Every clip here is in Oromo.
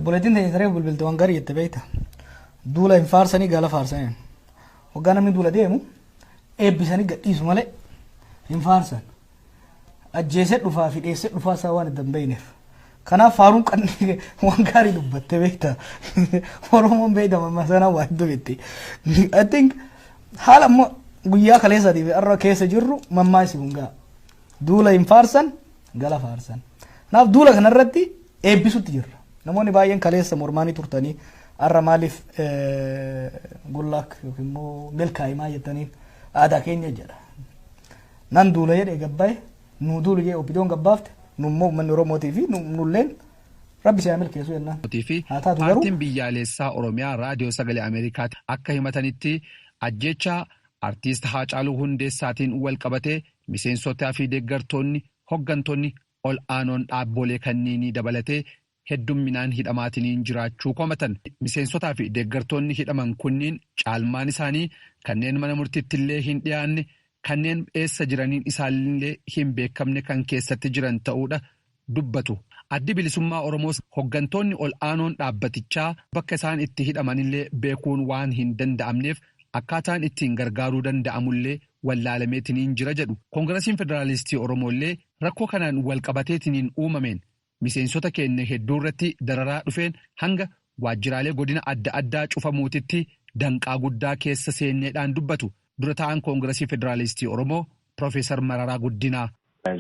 Obboleettiin teenya saree bilbilte waan gaarii jette beekta. Duula hin faarsanii, gala faarsanii. Waggaa namni duula deemu eebbisanii gadhiisu malee hin faarsan. Ajjeesee dhufaa fi dheessee dhufaa isaa waan itti hin beekneef. Kanaaf faaruun qanni waan gaarii dubbatte beekta. Oromoon beekta mamma sana waan hedduu. I think haala ammoo guyyaa kaleessaatii fi har'a keessa jirru mammaa isi kun ga'a. Duula hin faarsan, gala faarsan. Kanaaf duula kanarratti eebbisutti jirra. Namoonni baay'een kaleessa mormaanii turtanii, har'a maaliif good luck yookiin immoo milkaa'imaa jettaniin, aadaa keenya jedha. Nan duula jedhee gabbaa'e, nuu duulu jedhee OPDOn gabbaafte, nu immoo uummanni Oromootii fi nulleen Rabbi si haa milkeessu jennaan. Fi Haa taatu garuu Paartiin Biyyaalessaa Oromiyaa Raadiyoo Sagalee Ameerikaatti akka himatanitti, ajjeechaa artiist Haacaaluu Hundeessaatiin wal qabatee miseensotaa fi deeggartoonni, hoggantoonni ol aanoon dhaabbolee kanneenii dabalatee heddumminaan hidhamaatiniin jiraachuu komatan. Miseensotaa fi deeggartoonni hidhaman kunniin caalmaan isaanii kanneen mana murtiitti illee hin dhiyaanne, kanneen eessa jiraniin isaallee hin beekamne kan keessatti jiran ta'uudha dubbatu. Addi Bilisummaa Oromoos hoggantoonni ol aanoon dhaabbatichaa bakka isaan itti hidhamanillee beekuun waan hin danda'amneef, akkaataan ittiin gargaaruu danda'amullee wallaalameetiniin jira jedhu. Koongirasiin Federaalistii Oromoollee rakkoo kanaan wal qabateetiniin uumameen miseensota keenya hedduu irratti dararaa dhufeen hanga waajjiraalee godina adda addaa cufamuutitti danqaa guddaa keessa seenneedhaan dubbatu dura ta'an Koongirasii Federaalistii Oromoo Profeesar Mararaa Guddinaa.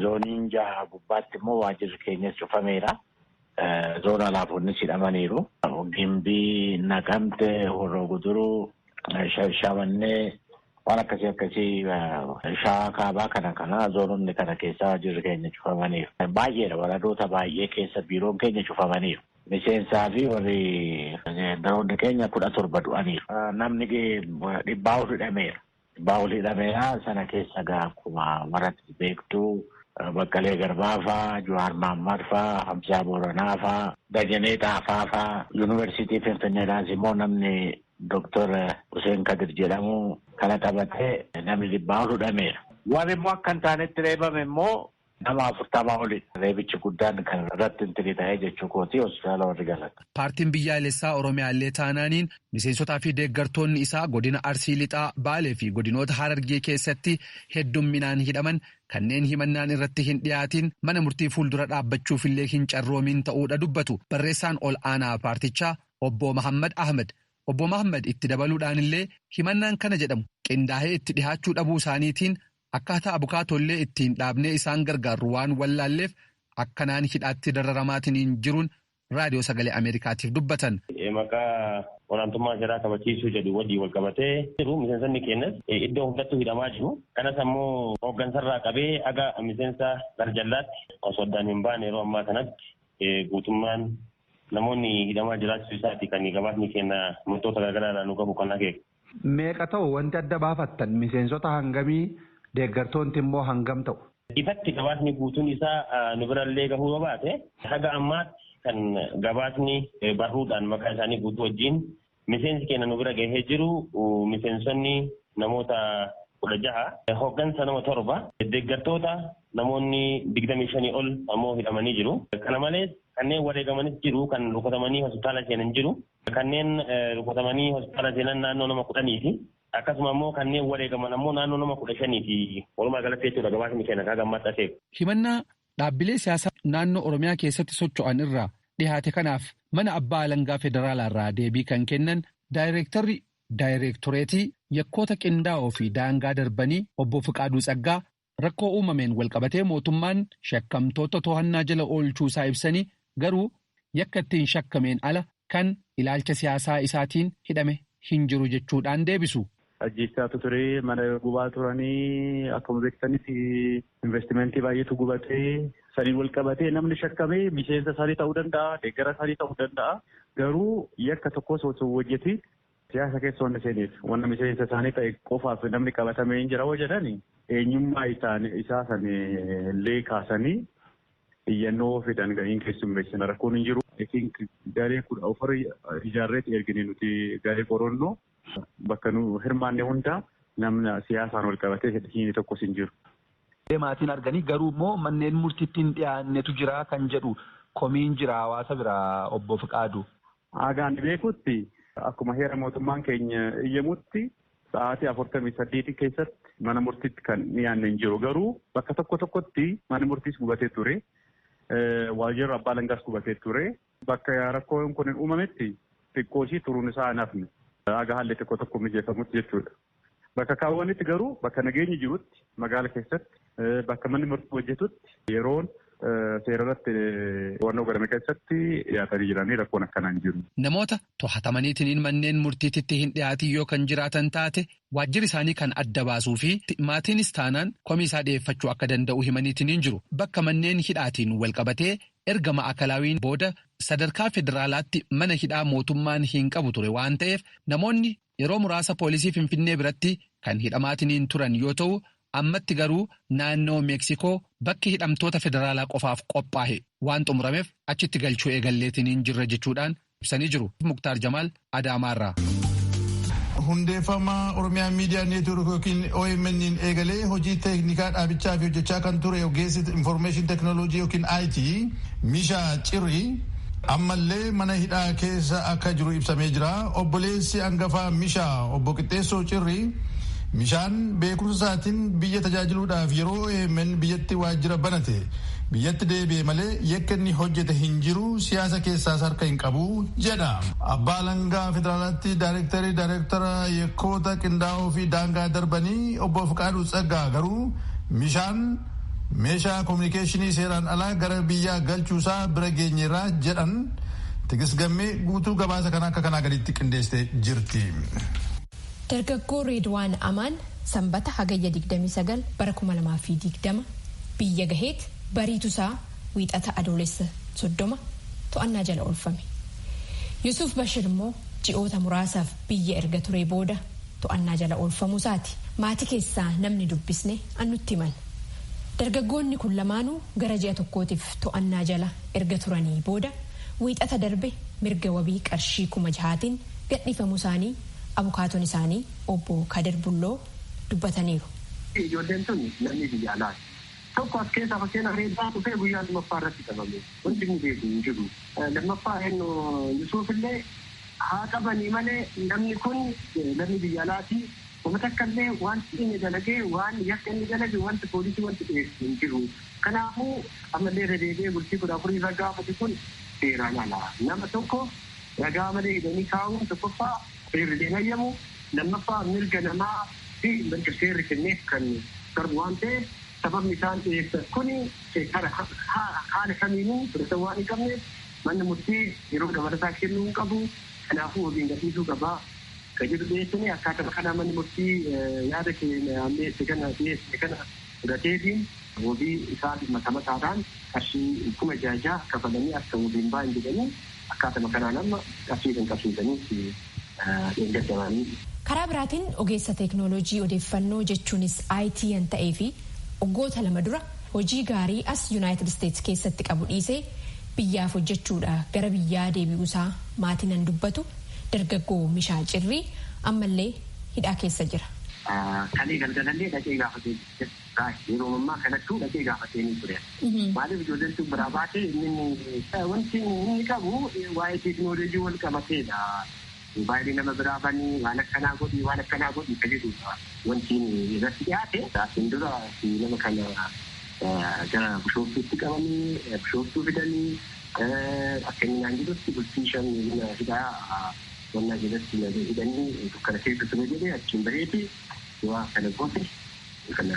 Zooniin jaha gubbaatti immoo waajjirri keenyas cufameera. Zoon alaafonnis hidhamaniiru. Gimbii, Naqamte, Horroo Guduruu, Shaashamannee, waan akkasii akkasii, Shawaa Kaabaa kana kana zoononni kana keessa waajjirri keenya cufamaniiru. Baay'eedha, waradoota baay'ee keessa biiroon keenya cufamaniiru. Miseensaa fi warri daroonni keenya 17 du'aniiru. Namni 100 ol hidhameera. 100 ol hidhameera. Sana keessa gaa akkuma maratti beektu Baqqalee Garbaa faa, Jawaar Mahaammad faa, Hamzaa Booranaa faa, Dajanee Xaafaa faa, Yuunivarsiitii Finfinneedhaas immoo namni Dooktor Hussein Kadir jedhamu kana qabatee namni 100 ol hidhameera. Warri immoo akka hin taanetti reebame immoo nama 40 oli. Reebichi guddaan kan irratti hin ta'ee jechuu kooti, hospitaala warri galan. Paartiin Biyyaalessaa Oromiyaallee taanaaniin miseensotaa fi deeggartoonni isaa godina Arsii Lixaa, Baalee fi godinoota Harargee keessatti heddumminaan hidhaman, kanneen himannaan irratti hin dhiyaatin, mana murtii fuuldura dhaabbachuufillee hin carroomin ta'uudha dubbatu barreessaan ol aanaa paartichaa obbo Mahammad Ahmed. Obbo Mahammad itti dabaluudhaan illee himannaan kana jedhamu qindaa'ee itti dhihaachuu dhabuu isaaniitiin akkaataa abukaatollee ittiin dhaabnee isaan gargaarru waan wallaalleef akkanaan hidhaatti dararamaatiniin jiruun Raadiyoo Sagalee Ameerikaatiif dubbatan. Maqaa olaantummaa seeraa kabachiisuu jedhu wajjin wal qabatee jiru miseensonni keenyas iddoo hundattuu hidhamaa jiru. Kanas ammoo hooggansarraa qabee haga miseensa garjallaatti osoo addaan hin baane yeroo ammaa kanatti guutummaan namoonni hidhamaa jiraachuu isaati kan gabaasni keenya wantoota garaagaraa irraa nu gahu kan akeeku. Meeqa ta'u wanti adda baafattan? Miseensota hangamii, deeggartoonni immoo hangam ta'u? Ifatti gabaasni guutuun isaa nu birallee gahuu yoo baate, haga ammaatti kan gabaasni barruudhaan maqaa isaanii guutuu wajjin miseensi keenya nu bira gahee jiru miseensonni namoota 16, hooggansa nama torba, deeggartoota namoonni 25 ol ammoo hidhamanii jiru. Kana malees kanneen wareegamanis jiru, kan rukutamanii hospitaala seenan jiru. Kanneen rukutamanii hospitaala seenan naannoo nama 10ti. Akkasuma immoo kanneen wareegaman ammoo naannoo nama 15ti. Walumaa galatti jechuudha gabaasni keenya kan gammaatti akeeku. Himannaa dhaabbilee siyaasaa naannoo Oromiyaa keessatti socho'an irraa dhihaate kanaaf mana abbaa alangaa federaalaa irraa deebii kan kennan daayireektarri daayireektoreetii yakkoota qindaa'oo fi daangaa darbanii obbo Fiqaaduu Tsaggaa, rakkoo uumameen walqabatee mootummaan shakkamtoota to'annaa jala oolchuu isaa ibsanii, garuu yakka ittiin shakkameen ala kan ilaalcha siyaasaa isaatiin hidhame hin jiru jechuudhaan deebisu. Ajjeechaatu ture, mana gubaa turanii, akkuma beektanitti investimentii baay'eetu gubatee, saniin wal qabatee namni shakkame miseensa isaanii ta'uu danda'a, deeggara isaanii ta'uu danda'a. Garuu yakka tokkos osoo hojjetin siyaasa keessa wanna seeneef, wanna miseensa isaanii ta'e qofaaf namni qabatamee hin jira hoo jedhani, eenyummaa isaa san illee kaasanii iyyannoo fidan hin keessummeessina, rakkoon hin jiru. I think garee 14 ijaarreetti ergine nuti, garee qorannoo bakka nu hirmaanne hundaa namna siyaasaan wal qabatee hiini tokkos hin jiru. Maatiin arganii garuu immoo manneen murtiitti hin dhiyaannetu jira kan jedhu komiin jira hawaasa biraa, obbo Fiqaadu. Agaan beekutti akkuma heera mootummaan keenya iyyamutti sa'aatii 48 keessatti mana murtiitti kan dhiyaanne hin jiru. Garuu bakka tokko tokkotti mana murtiis gubatee ture. Waajjirri abbaa alangaas gubatee ture. Bakka rakkoon kun hin uumametti xiqqoo ishii turuun isaa hin hafne. Haga haalli xiqqoo tokko mijeeffamutti jechuudha. Bakka kaawwanitti garuu bakka nageenyi jirutti magaala keessatti bakka manni murtii hojjetutti yeroon seera irratti to'annoo godhame keessatti dhiyaatanii jiranii rakkoon akkanaa hin jiru. Namoota to'atamaniitiin manneen murtiititti hin dhiyaatin yoo kan jiraatan taate waajjirri isaanii kan adda baasuu fi maatiinis taanaan komii isaa dhiyeeffachuu akka danda'u himaniitiin hin jiru. Bakka manneen hidhaatiin walqabatee erga ma'akalaawiin booda sadarkaa federaalaatti mana hidhaa mootummaan hin qabu ture waan ta'eef namoonni yeroo muraasa poolisii Finfinnee biratti kan hidhamaatiin turan yoo ta'u ammatti garuu naannoo Meeksikoo bakki hidhamtoota federaalaa qofaaf qophaa'e waan xumurameef achitti galchuu eegalleetiin hin jirre jechuudhaan ibsanii jiru. Muktaar Jamaal Adaamaarraa. Hundeeffama Oromiyaa Miidiyaa Neetwoork yookiin OMN eegalee hojii teeknikaa dhaabichaa fi hojjechaa kan ture ogeessi Information Technology yookiin IT Mishaa Cirrii ammallee mana hidhaa keessa akka jiru ibsamee jira. Obboleessi hangafaa Mishaa obbo Qixxeessoo Cirrii Mishaan beekumsa isaatiin biyya tajaajiluudhaaf yeroo OMN biyyatti waajjira banate biyyatti deebi'e malee yakka inni hojjete hin jiru, siyaasa keessaas harka hin qabu jedha. Abbaa Alangaa Federaalaatti daayirektarii daayirektara yakkoota qindaa'oo fi daangaa darbanii obbo Fiqaaduu Tsaggaa garuu Mishaan meeshaa koominikeeshinii seeraan alaa gara biyyaa galchuusaa bira geenyeerraa jedhan. Tigist Gammee guutuu gabaasa kana akka kanaa gaditti qindeessitee jirti. Dargaggoo Reedwaan Amaan Sanbata Hagayya 29 bara 2020 biyya gaheet bariitusaa Wiixata Adoolessa 30 to'annaa jala oolfame. Yusuf Bashir immoo ji'oota muraasaaf biyya erga ture booda to'annaa jala oolfamuu isaati. Maatii keessaa namni dubbisne annutti himan. Dargaggoonni kun lamaanuu gara ji'a tokkootiif to'annaa jala erga turanii booda Wiixata darbe mirga wabii qarshii 6,000tiin gadhiifamuu isaanii abukaatoon isaanii obbo Kadir Bulloo dubbataniiru. Ijoolleen tun namni biyya alaati. Tokko as keessaa fakkeenya Reedwaan dhufee guyyaa lammaffaa irratti qabame. Wanti inni beeku hin jiru. Lammaffaa eenyu Yusuuf illee haa qabanii malee namni kun namni biyya alaati. Uummata akka illee wanti inni dalagee waan yakka inni dalage wanti poolisii wanti dhiyeessu hin jiru. Kanaafuu ammallee irra deebi'ee bultii 14 irra gaafate kun seeraan ala. Nama tokko ragaa malee hidhanii kaa'uun tokkoffaa seerri hin hayyamu, lammaffaa mirga namaa fi mirga seerri kenneef kan darbu waan ta'eef sababni isaan dhiyeessan kun haala kamiinuu fudhatama waan hin qabneef manni murtii yeroo dabalataa kennuu hin qabu. Kanaafuu wabiin gadhiisuu qabaa. Kan jedhu dhiyeessanii akkaataa kanaa manni murtii yaada keenya ammeesse kana dhiyeessine kana fudhateetiin wabii isaa mata mataadhaan qarshii 6,000 kafalanii akka wabiin ba'an jedhanii akkaatuma kanaan amma qarshii kan qabsiisanii. Karaa biraatiin ogeessa teeknooloojii odeeffannoo jechuunis IT kan ta'ee fi waggoota 2 dura hojii gaarii as Yuunaayitid Isteetsi keessatti qabu dhiisee biyyaaf hojjechuudha gara biyyaa deebi'uusaa maatiin an dubbatu dargaggoo Mishaa Cirrii ammallee hidhaa keessa jira. Kalee galgalallee dhaqee gaafatee yeroo ammaa kanattuu dhaqee gaafatee ni ture. Maaliif ijoolleen tun biraa baatee inni wanti inni qabu waa'ee teeknooloojii wal qabateedha. Moobaayilii nama biraa banii waan akkanaa godhi waan akkanaa godhi kan jedhudha. Wanti irratti dhiyaate asiin dura nama kana gara Bishooftuutti qabanii Bishooftuu fidanii akka inni naan jedhutti bultii 5 mana hidhaa wannaa jalatti hidhanii dukkana keessa ture jedhee achiin baheeti yoo kana goote kana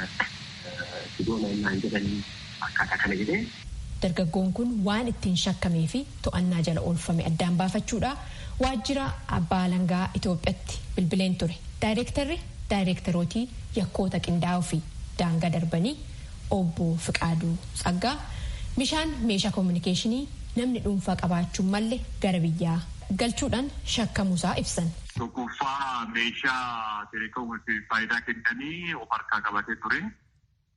sidoona naan jedhanii akkaataa kana jedhee. Dargaggoon kun waan ittiin shakkamee fi to'annaa jala oolfame addaan baafachuudha waajjira abbaa alangaa Itoophiyaatti bilbileen ture. Daayirektarri daayirektarootii yakkoota qindaa'oo fi daangaa darbanii obbo Fiqaaduu Tsaggaa Mishaan meeshaa koominikeeshinii namni dhuunfaa qabaachuun malle gara biyyaa galchuudhaan shakkamuusaa ibsan. Tokkoffaa meeshaa teleekoomii faayidaa kennanii of harkaa qabatee ture.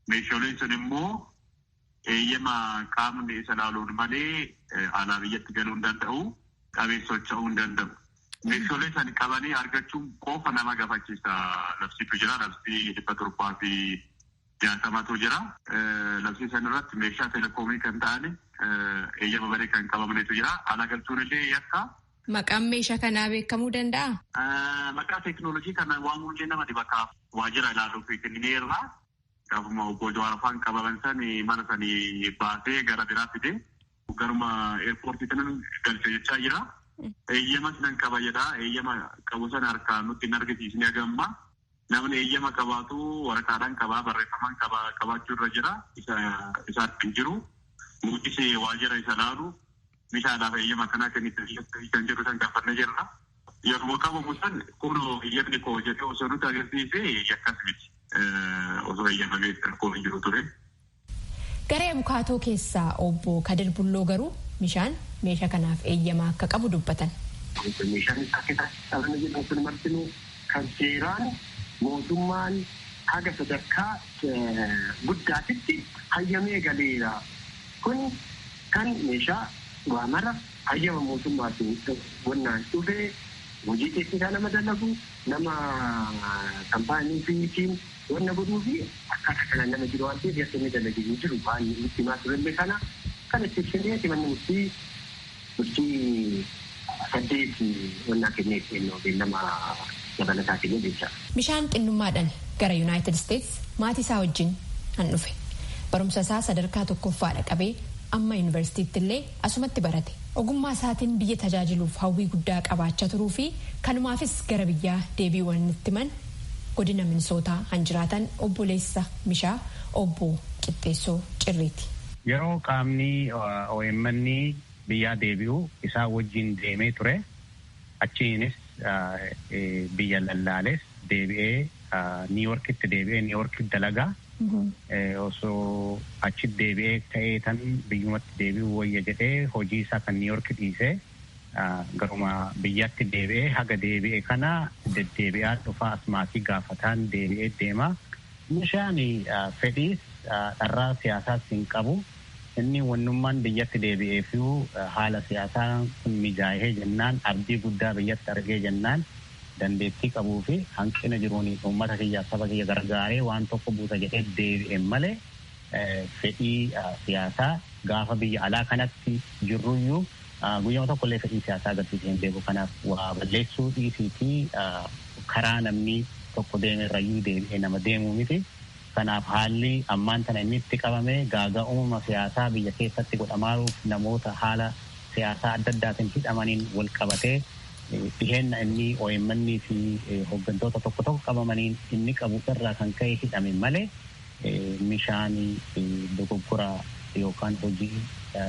Meeshaaleen sun immoo eeyyama qaamni isa laaluun malee alaa biyyatti galuu hin danda'u, qabee socho'uu hin danda'u. Meeshaalee san qabanii argachuun qofa nama gaafachiisa. Labsiitu jira, labsii 760tu jira. Labsii san irratti meeshaa teleekoomii kan ta'an eeyyama malee kan qabamnetu jira. Alaa galchuun illee yakka. Maqaan meeshaa kanaa beekamuu danda'a? Maqaa teekinooloojii kana waamuu illee nama dhiba kaaf waajjira ilaaluuf kennineerra. Gaafuma obbo Jawaar faan qabaman sani mana sanii baasee gara biraa fide garuma eerpoortii kanan galche jechaa jira. Eeyyama sinan qaba jedha. Eeyyama qabu sana harkaan nutti hin argisiisne hagamma. Namni eeyyama qabaatu waraqaadhaan qabaa barreeffamaan qabaachuu irra jira. Isaatti hin jiru. Nutis waajjira isa laalu bishaadhaaf eeyyama kanaa kennite kan jedhu san gaafannee jirra. Yeroo qabamu san kunoo eeyyamni koo jedhee osoo nutti agarsiise yakkas miti. Osoo eeyyamamee rakkoo hin jiru ture. Garee abukaatoo keessaa obbo Kadir Bulloo garuu bishaan meeshaa kanaaf eeyyama akka qabu dubbatan. Meeshaan isaa keessatti qabame jedhamu kun martinuu kan seeraan mootummaan haga sadarkaa guddaatitti hayyamee galeera. Kun kan meeshaa waa mara hayyama mootummaatiin wannaan dhufee hojii teeknikaa nama dalagu nama kaampaanii fiitiin wanna godhuu fi akkaataa kanaan nama jiru waan ta'eef yakka inni dalagee hin jiru waan nutti himaa turellee kana kan itti ibsinee manni murtii murtii 8 wannaa kennee kennoo beellama dabalataa kennee jecha. Bishaan xinnummaadhaan gara Yuunaayitid Isteets maatii isaa wajjin han dhufe. Barumsa isaa sadarkaa tokkoffaadha qabee amma yuunivarsiitiitti illee asumatti barate. Ogummaa isaatiin biyya tajaajiluuf hawwii guddaa qabaachaa turuu fi kanumaafis gara biyyaa deebiiwwan itti himan godina Minisootaa han jiraatan obboleessa Mishaa obbo Qixxeessoo Cirriiti. Yeroo qaamni OMN biyyaa deebi'u isaa wajjin deemee ture. Achiinis biyya lallaales deebi'ee Niiworkitti deebi'ee Niiworkitti dalagaa. Osoo achi deebi'ee ka'ee tan biyyumatti deebi'uu wayya jedhee hojii isaa kan Niiworki dhiisee garuma biyyatti deebi'ee haga deebi'e kana deddeebi'aa dhufaa as maatii gaafataan deebi'ee deema. Meeshaan fedhiis dharraa siyaasaas hin qabu. Inni wannummaan biyyatti deebi'eefuu haala siyaasaa kun mijaa'ee jennaan abdii guddaa biyyatti argee jennaan dandeettii qabuu fi hanqina jiruun uummata kiyyaaf saba kiyya gargaaree waan tokko buusa jedhee deebi'e malee fedhii siyaasaa gaafa biyya alaa kanatti jirruyyuu guyyama tokkollee fedhii siyaasaa agarsiisee hin beeku. Kanaaf waa balleessuu dhiisii fi karaa namni tokko deemerrayyuu deebi'ee nama deemuu miti. Kanaaf haalli ammaan tana inni itti qabame gaagaa uumama siyaasaa biyya keessatti godhamaaruuf namoota haala siyaasaa adda addaatiin hidhamaniin wal qabatee dhiheenna inni OMN fi hooggantoota tokko tokko qabamaniin inni qabu irraa kan ka'e hidhame malee meeshaan dogoggoraa yookaan hojii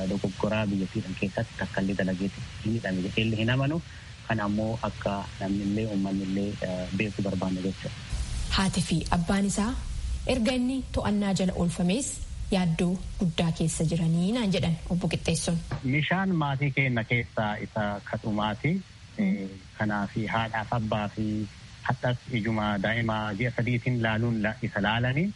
dogoggoraa biyyattii san keessatti takkallee dalageetti hidhame jedheellee hin amanu. Kan ammoo akka namnillee uummanillee beeku barbaanne jechuudha. Haati fi abbaan isaa erga inni to'annaa jala oolfamees yaaddoo guddaa keessa jiranii naan jedhan obbo Qixxeessoon. Meeshaan maatii keenya keessaa isa kadhumaati. Kanaaf haadhaaf abbaa fi hadhas ijuma daa'ima ji'a 3tiin laaluun isa laalanii.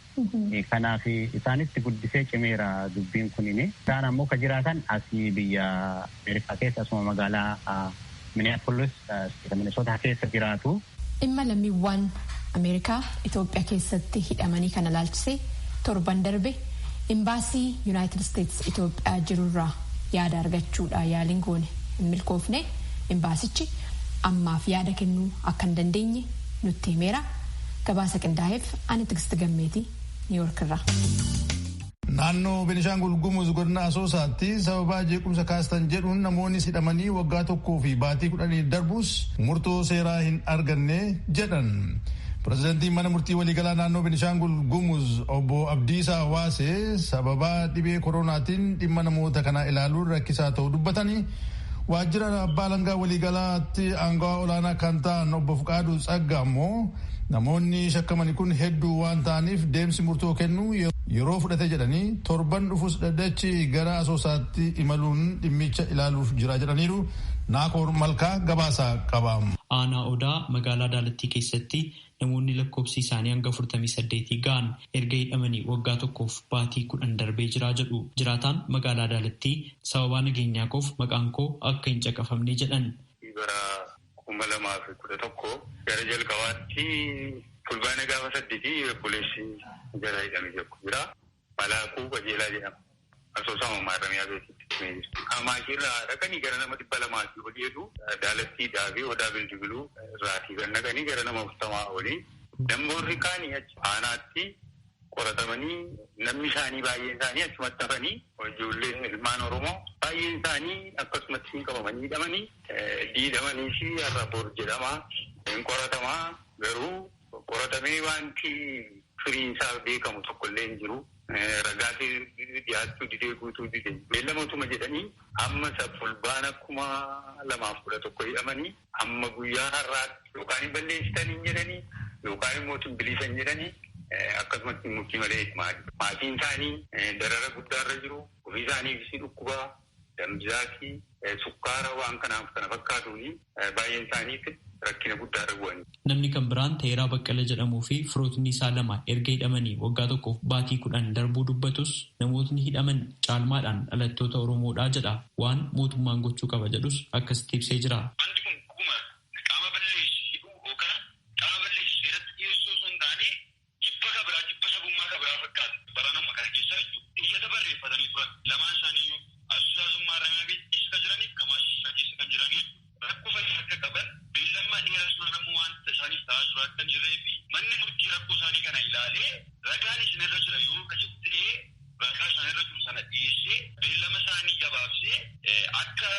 Kanaaf isaanitti guddisee cimeera dubbiin kunini. Isaan ammoo ka jiraatan asii biyya Ameerikaa keessa asuma magaalaa Minneapolis Minnesota keessa jiraatu. Dhimma lammiiwwan Ameerikaa Itoophiyaa keessatti hidhamanii kana laalchisee torban darbe imbaasii Yuunaayitid Isteets Itoophiyaa jirurraa yaada argachuudha yaaliin goone hin milkoofne. Imbaasichi ammaaf yaada kennuu akka hin dandeenye nutti himeera. Gabaasa qindaa'eef ani Tigisti Gammeetii Niiwoork irraa. Naannoo Benishaangul Gumuz godina Asoosaatti sababa jeequmsa kaastan jedhuun namoonni hidhamanii waggaa 1 fi baatii 10 darbus murtoo seeraa hin arganne jedhan. Pireezidaantiin mana murtii waliigalaa naannoo Benishaangul Gumuz obbo Abdiisaa Waasee sababa dhibee koronaatiin dhimma namoota kanaa ilaaluun rakkisaa ta'uu dubbatanii waajjira abbaa alangaa waliigalaatti aangawaa olaanaa kan ta'an obbo Fuqaaduu Tsagga ammoo namoonni shakkamani kun hedduu waan ta'aniif deemsi murtoo kennuu yeroo fudhate jedhanii torban dhufus dhaddachi gara Asoosaatti imaluun dhimmicha ilaaluuf jira jedhaniiru. Naakoor Malkaa gabaasaa qaba. Aanaa Odaa magaalaa Daalattii keessatti namoonni lakkoofsi isaanii hanga 48 ga'an erga hidhamanii waggaa 1 baatii 10 darbee jiraa jedhu jiraataan magaalaa Daalattii sababaa nageenyaa koof maqaan koo akka hin caqafamne jedhan. Bara 2011 gara jalqabaatti fulbaana gaafa 8 obboleessi jala hidhame tokko jira. Malaakuu Qajeelaa jedhama. Asoosama Maarramiyaa beekitti. qopheessinee jira. Kamaashiirraa dhaqanii gara nama 200 olii jedhu Daalattiidhaa fi Odaa Bildibiluu irraatii kan dhaqanii gara nama 40 olii. Namoonni kaanii achi aanaatti qoratamanii namni isaanii baay'een isaanii achumatti hafanii ijoolleen ilmaan Oromoo baay'een isaanii akkasumatti hin qabamanii hidhamanii diidhamanii fi har'a bor jedhamaa hin qoratamaa garuu qoratamee wanti firiin isaa beekamu tokkollee hin jiru. Ragaatii dhiyaachuu didee guutuu didee beellamatuma jedhanii amma isa fulbaana 2011 hidhamanii amma guyyaa har'aatti yookaan hin balleessitan hin jedhanii yookaan immoo bilisan jedhanii akkasumatti murtii malee maatiin isaanii darara guddaarra jiru ofii isaaniifis dhukkubaa dambizaakii sukkaara waan kanaaf kana fakkaatuuni baay'een isaanii rakkina guddaarra bu'anii. Namni kan biraan Teeraa Baqqala jedhamuu fi firootni isaa lama erga hidhamanii waggaa tokkoof baatii 10 darbuu dubbatus namootni hidhaman caalmaadhaan dhalattoota Oromoodhaa jedha. Waan mootummaan gochuu qaba jedhus akkasitti ibsee jira. Wanti kun dhuguma qaama balleessi hidhuu yookaan qaama balleessi seeratti dhiyeessuu osoo hin taane jibba kabiraa jibba sabummaa kabiraa fakkaata. Bara nama kana keessa jechuudha. Iyyata barreeffatanii turan lamaan isaaniiyyuu asosummaa Oromiyaa keessa kan jiraniif Kamaashii keessa kan jiraniif rakkoo fayyaa akka qaban beellamma dheeraa sun wanta isaaniif ta'aa jiru akka hin jirree fi manni murtii rakkoo isaanii kana ilaalee ragaan isin irra jira yoo kajattee ragaa isaan irra jiru sana dhiyeessee beellama isaanii gabaabsee akka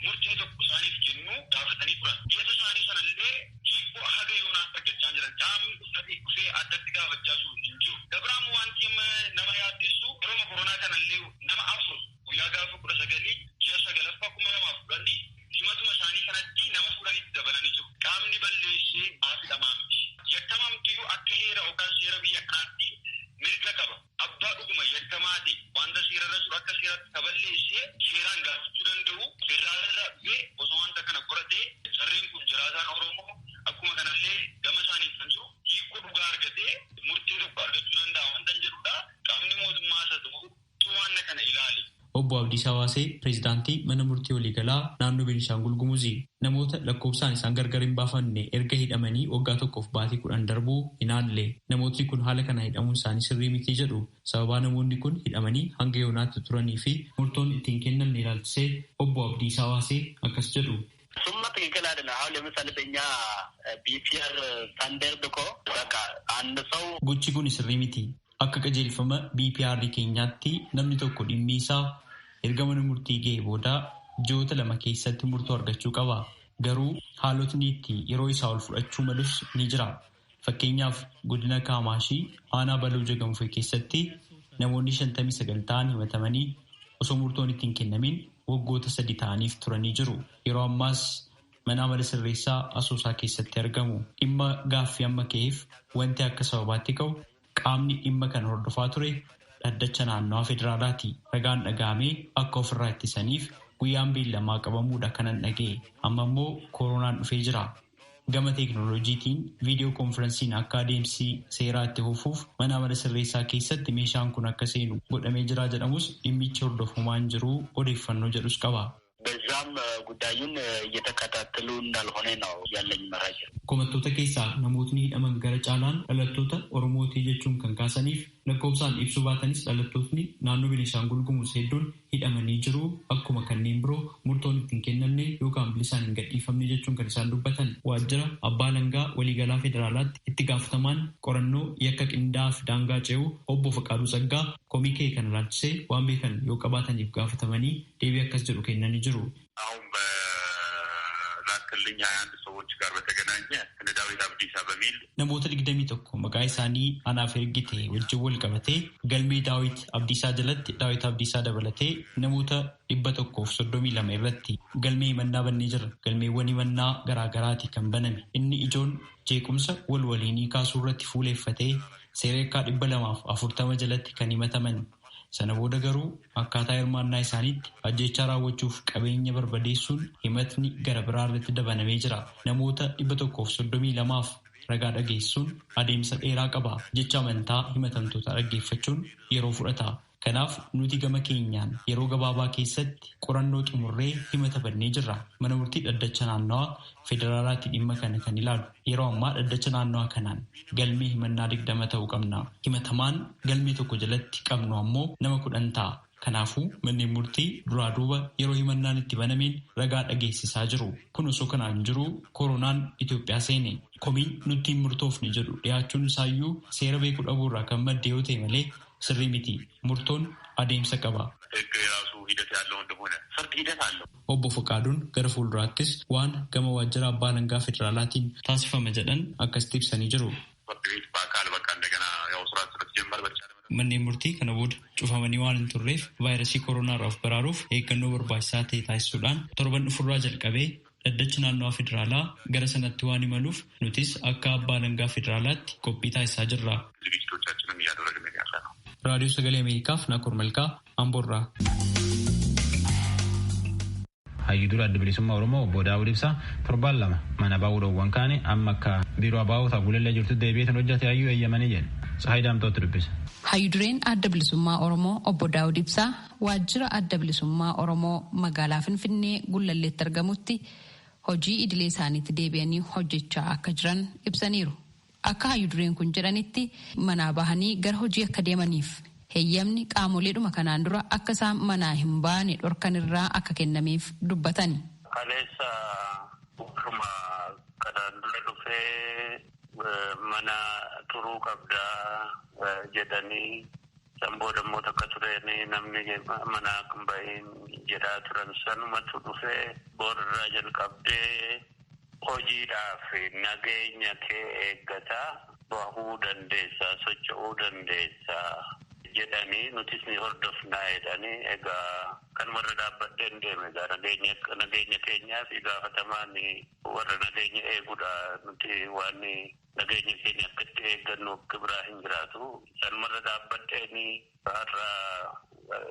murtii tokko isaaniif kennu gaafatanii turan. Iyyata isaanii sanallee hiikoo haga yoonaa argachaa jiran qaamni uffatee dhufee addatti gaafachaa jiru hin jiru. Gabraam wanti nama yaaddessu yeroo koronaa kanallee nama 4 guyyaa gaafa 19 ji'a 9 2010 himatuma isaanii kanatti nama 10tti dabalanii jiru. Qaamni balleessee baafidhamaa miti. Yakkamamtiyyuu akka heera yookaan seera biyya kanaatti mirga qaba. Abbaa dhuguma yakkamaa ta'e wanta seerarra jiru akka seeratti kaballeessee seeraan gaafachuu danda'u federaalarraa dhufee osoo wanta kana qoratee sarreen kun jiraataan Oromoo akkuma kanallee gama isaaniif kan jiru hiikoo dhugaa argatee murtii tokko argachuu danda'a wanta hin jedhudha. Qaamni mootummaa isa ta'u waan kana ilaale. Obbo Abdiisaa Waasee pireezidaantii mana murtii waliigalaa naannoo Beenishaangul Gumuzii namoota lakkoofsaan isaan gargar hin baafanne erga hidhamanii waggaa tokkoof baatii 10 darbuu hin haalle. Namootni kun haala kana hidhamuun isaanii sirrii miti jedhu. Sababaa namoonni kun hidhamanii hanga yoonaatti turanii fi murtoon ittiin kennamne ilaalchisee Obbo Abdiisaa Waasee akkas jedhu. እሱማ ትክክል አይደለም። አሁን ለምሳሌ በእኛ ቢፒአር ስታንዳርድ እኮ በቃ አንድ ሰው Gochi kun sirrii miti. Akka qajeelfama BPR keenyaatti namni tokko dhimmi isaa erga mana murtii ga'e booda ji'oota 2 keessatti murtoo argachuu qaba. Garuu haalotni itti yeroo isaa ol fudhachuu malus ni jira. Fakkeenyaaf godina Kaamaashii aanaa Baloo Jagamfee keessatti namoonni 59 ta'an himatamanii osoo murtoon ittiin kennamin waggoota 3 ta'aniif turanii jiru. Yeroo ammaas mana amala sirreessaa Asoosaa keessatti argamu. Dhimma gaaffii amma ka'eef wanti akka sababaatti ka'u qaamni dhimma kana hordofaa ture dhaddacha naannawaa federaalaati. Ragaan dhaga'amee akka ofirraa ittisaniif guyyaan beellamaa qabamuudha kanan dhaga'e. Amma immoo koronaan dhufee jira. Gama teeknooloojiitiin viidiyoo koonfiransiin akka adeemsi seeraa itti fufuuf mana amala sirreessaa keessatti meeshaan kun akka seenu godhamee jira jedhamus dhimmichi hordofamaa hin jiru odeeffannoo jedhus qaba. በዛም ጉዳዩን እየተከታተሉ እንዳልሆነ ነው ያለኝ መረጃ። Komattoota keessaa namootni hidhaman gara caalaan dhalattoota Oromootii jechuun kan kaasaniif lakkoofsaan ibsuu baatanis dhalattootni naannoo Beenishaangul Gumuz hedduun hidhamanii jiru akkuma kanneen biroo murtoon ittiin kennamne yookaan bilisaan hin gadhiifamne jechuun kan isaan dubbatan. Waajjira Abbaa Alangaa Waliigalaa Federaalaatti itti gaafatamaan qorannoo yakka qindaa'aa fi daangaa ce'uu Obbo Faqaaduu Tsaggaa komii ka'e kana ilaalchisee waan beekan yoo qabaataniif gaafatamanii deebii akkas jedhu kennanii jiru. አሁን በላክልኝ 21 ሰዎች ጋር በተገናኘ እነ ዳዊት አብዲሳ በሚል Namoota 21 maqaa isaanii anaaf ergite wajjin wal qabatee galmee Daawit Abdiisaa jalatti Daawit Abdiisaa dabalatee namoota 132 irratti galmee himannaa bannee jira. Galmeewwan himannaa garaagaraati kan baname. Inni ijoon jeequmsa wal waliinii kaasuu irratti fuuleeffatee seera yakkaa 240 jalatti kan himataman. Sana booda garuu akkaataa hirmaannaa isaaniitti ajjechaa raawwachuuf qabeenya barbadeessuun himatni gara biraa irratti dabalamee jira. Namoota 132f ragaa dhageessuun adeemsa dheeraa qaba. Jecha amantaa himatamtoota dhaggeeffachuun yeroo fudhata. Kanaaf nuti gama keenyaan yeroo gabaabaa keessatti qorannoo xumurree himata bannee jirra. Mana murtii dhaddacha naannawaa federaalaatti dhimma kana kan ilaalu. Yeroo ammaa dhaddacha naannawaa kanaan galmee himannaa 20 ta'uu qabna. Himatamaan galmee tokko jalatti qabnu ammoo nama 10 ta'a. Kanaafuu manneen murtii duraa duuba yeroo himannaan itti banameen ragaa dhageessisaa jiru. Kun osoo kanaan jiru koronaan Itoophiyaa seene. Komiin nutti hin murtoofne jedhu dhiyaachuun isaayyuu seera beekuu dhabuurraa kan madde yoo ta'e malee sirrii miti. Murtoon adeemsa qaba. Obbo Faqaaduun gara fuulduraattis waan gama waajjira abbaa alangaa federaalaatiin taasifama jedhan akkasitti ibsanii jiru. Manneen murtii kana booda cufamanii waan hin turreef vaayirasii koronaa irraa of baraaruuf eeggannoo barbaachisaa ta'e taasisuudhaan torban dhufurraa jalqabee dhaddachi naannawaa federaalaa gara sanatti waan imaluuf nutis akka abbaa alangaa federaalaatti qophii taasisaa jirra. Raadiyoo Sagalee Ameerikaaf Naakoor Malkaa Amboorraa. Hayyuu dura adda bilisummaa Oromoo obbo Daawud Ibsaa torbaan lama mana baa'uu dhoowwan kaane amma akka biiroo abaa'otaa gulellee jirtu deebi'eetan hojjate hayyuu eeyyamanii jedhe. Tsahaay Daamtootti dubbise. Hayyuu dureen adda bilisummaa Oromoo obbo Daawud Ibsaa waajjira adda bilisummaa Oromoo magaalaa Finfinnee Gullalleetti argamutti hojii idilee isaaniitti deebi'anii hojjechaa akka jiran ibsaniiru. Akka hayyuu dureen kun jedhanitti manaa bahanii gara hojii akka deemaniif heeyyamni qaamoleedhuma kanaan dura akka isaan manaa hin baane dhorkan irraa akka kennameef dubbatani. Kaleessa warruma kanaan dura dhufee mana turuu qabdaa jedhanii san booda immoo takka tureen namni manaa hin bahin jedhaa turan sanumatu dhufee boorraa jalqabdee hojiidhaaf nageenya kee eeggataa bahuu dandeessaa socho'uu dandeessaa. Jedhanii nutis ni hordofnaa jedhanii egaa kan warra dhaabbadheen deeme egaa nageenya keenyaa fi gaafatamaan warra nageenya eegudha nuti waan nageenya keenya akkatti eeggannu akka biraa hin jiraatu. Isaan warra dhaabbadheen har'a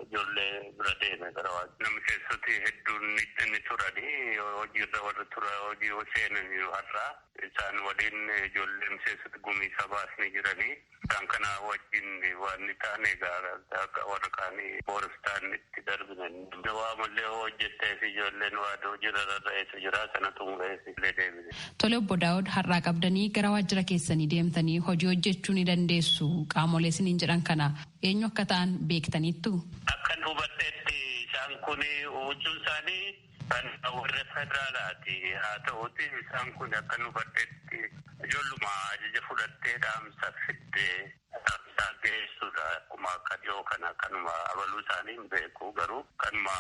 ijoollee bira deeme gara waajjira. Namni keessatti hedduun ni turanii hojiirra warra tura hojii seenan har'a isaan waliin ijoollee miseensota gumii sabaas ni jiranii. Isaan kana wajjin waan ni taane egaa warra kaanii booristaan itti darbinan. Waa mallee hojjettee fi ijoolleen waa hojiirra rarra'eetu jira sana xumureef illee deebine. Tole obbo Daawud har'aa qabdanii gara waajjira keessanii deemtanii hojii hojjechuu ni dandeessu qaamolee isiniin jedhan kana eenyu akka ta'an beektaniittu? Akkan hubadheetti isaan kun huccuun isaanii kan warra federaalaati. Haa ta'uti isaan kun akkan hubadheetti ijoolluma ajaja fudhattee dhaamsa fiddee dhaamsa geessudha. Akkuma akka dhiyoo kana kanuma abaluu isaanii hin beeku garuu kanuma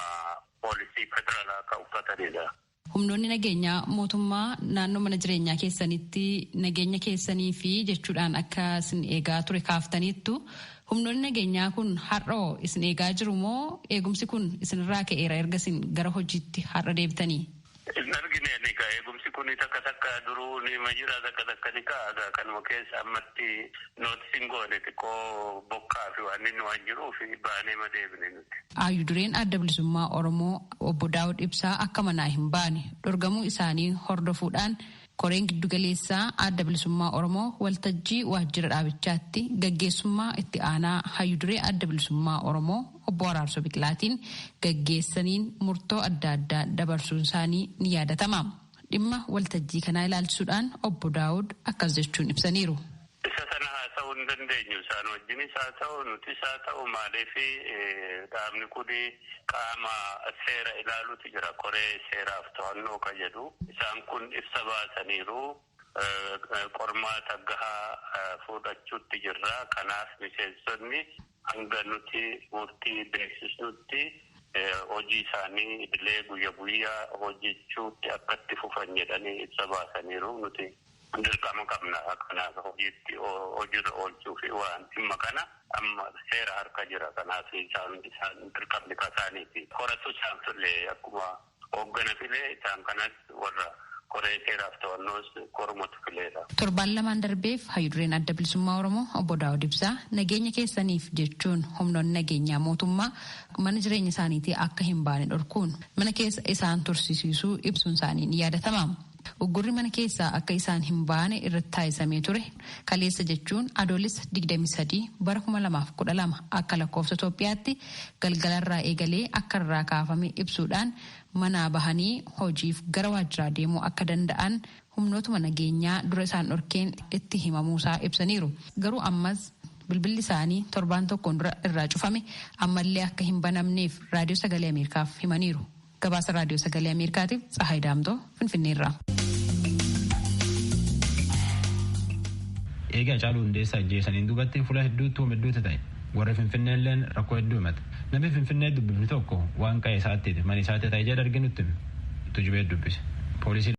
poolisii federaalaa akka uffatanidha. Humnoonni nageenyaa mootummaa naannoo mana jireenyaa keessanitti nageenya keessanii fi jechuudhaan akka isin eegaa ture kaaftaniittu humnoonni nageenyaa kun har'oo isin eegaa jiru moo eegumsi kun isinirraa ka'eera erga isin gara hojiitti har'a deebitanii? Hin argine egaa eegumsi kun takka takka duruu ni jira takka takka ni ka'a kanuma keessa ammatti nootisiin goone xiqqoo bokkaa fi waan inni waan jiruuf baanee ma deebine nuti. Hayyuu dureen adda bilisummaa Oromoo obbo Daawud Ibsaa akka manaa hin baane dhorgamuu isaanii hordofuudhaan koreen giddugaleessaa adda bilisummaa Oromoo waltajjii waajjira dhaabichaatti gaggeessummaa itti aanaa hayyuu duree adda bilisummaa Oromoo obbo Araarsoo Biqilaatiin gaggeessaniin murtoo adda addaa dabarsuun isaanii ni yaadatama. Dhimma waltajjii kanaa ilaalchisuudhaan obbo Daawud akkas jechuun ibsaniiru. Isa sana haasa'uu hin dandeenyu isaan wajjinis haa ta'u nutis haa ta'u maaliif dhaabni kun qaama seera ilaalutu jira koree seeraaf to'annoo ka jedhu isaan kun ibsa baasaniiru qormaata gahaa fudhachuutti jirra kanaaf miseensonni hanga nuti murtii beeksisnutti hojii isaanii idilee guyya guyyaa hojjechuutti akkatti fufan jedhanii ibsa baasaniiru nuti. Dirqama qabna kanaaf hojiitti hojiirra oolchuu fi waan dhimma kana amma seera harka jira kanaaf isaan dirqamni kasaaniiti. Horatu isaan filee akkuma hooggana filee isaan kanas warra koree seeraaf to'annoos kormatu fileedha. Torbaan lamaan darbeef hayyuu dureen adda bilisummaa Oromoo obbo Daawud Ibsaa nageenya keessaniif jechuun humnoonni nageenyaa mootummaa mana jireenya isaaniitii akka hin baane dhorkuun mana keessa isaan tursiisuu ibsuun isaanii ni yaadatama. Uggurri mana keessaa akka isaan hin baane irratti taasisamee ture kaleessa jechuun adoolessa 23 bara 2012 akka lakkoofsa Itoophiyaatti galgalarraa eegalee akka irraa kaafame ibsuudhaan manaa bahanii hojiif gara waajjiraa deemuu akka danda'an humnootuma nageenyaa dura isaan dhorkeen itti himamuusaa ibsaniiru. Garuu ammas bilbilli isaanii torbaan tokkoon dura irraa cufame ammallee akka hin banamneef Raadiyoo Sagalee Ameerikaaf himaniiru. Gabaasa Raadiyoo Sagalee Ameerikaatiif Tsahaay Daamtoo Finfinneerraa. Eega Hacaaluu Hundeessaa ajjeesaniin duubatti fuula hedduutti homa hedduutti ta'e. Warri Finfinnee illeen rakkoo hedduu himate. Namni Finfinnee dubbifni tokko waan qa'ee isaatti mana isaatti ta'e jedha arginutti tujubee dubbise. Poolisii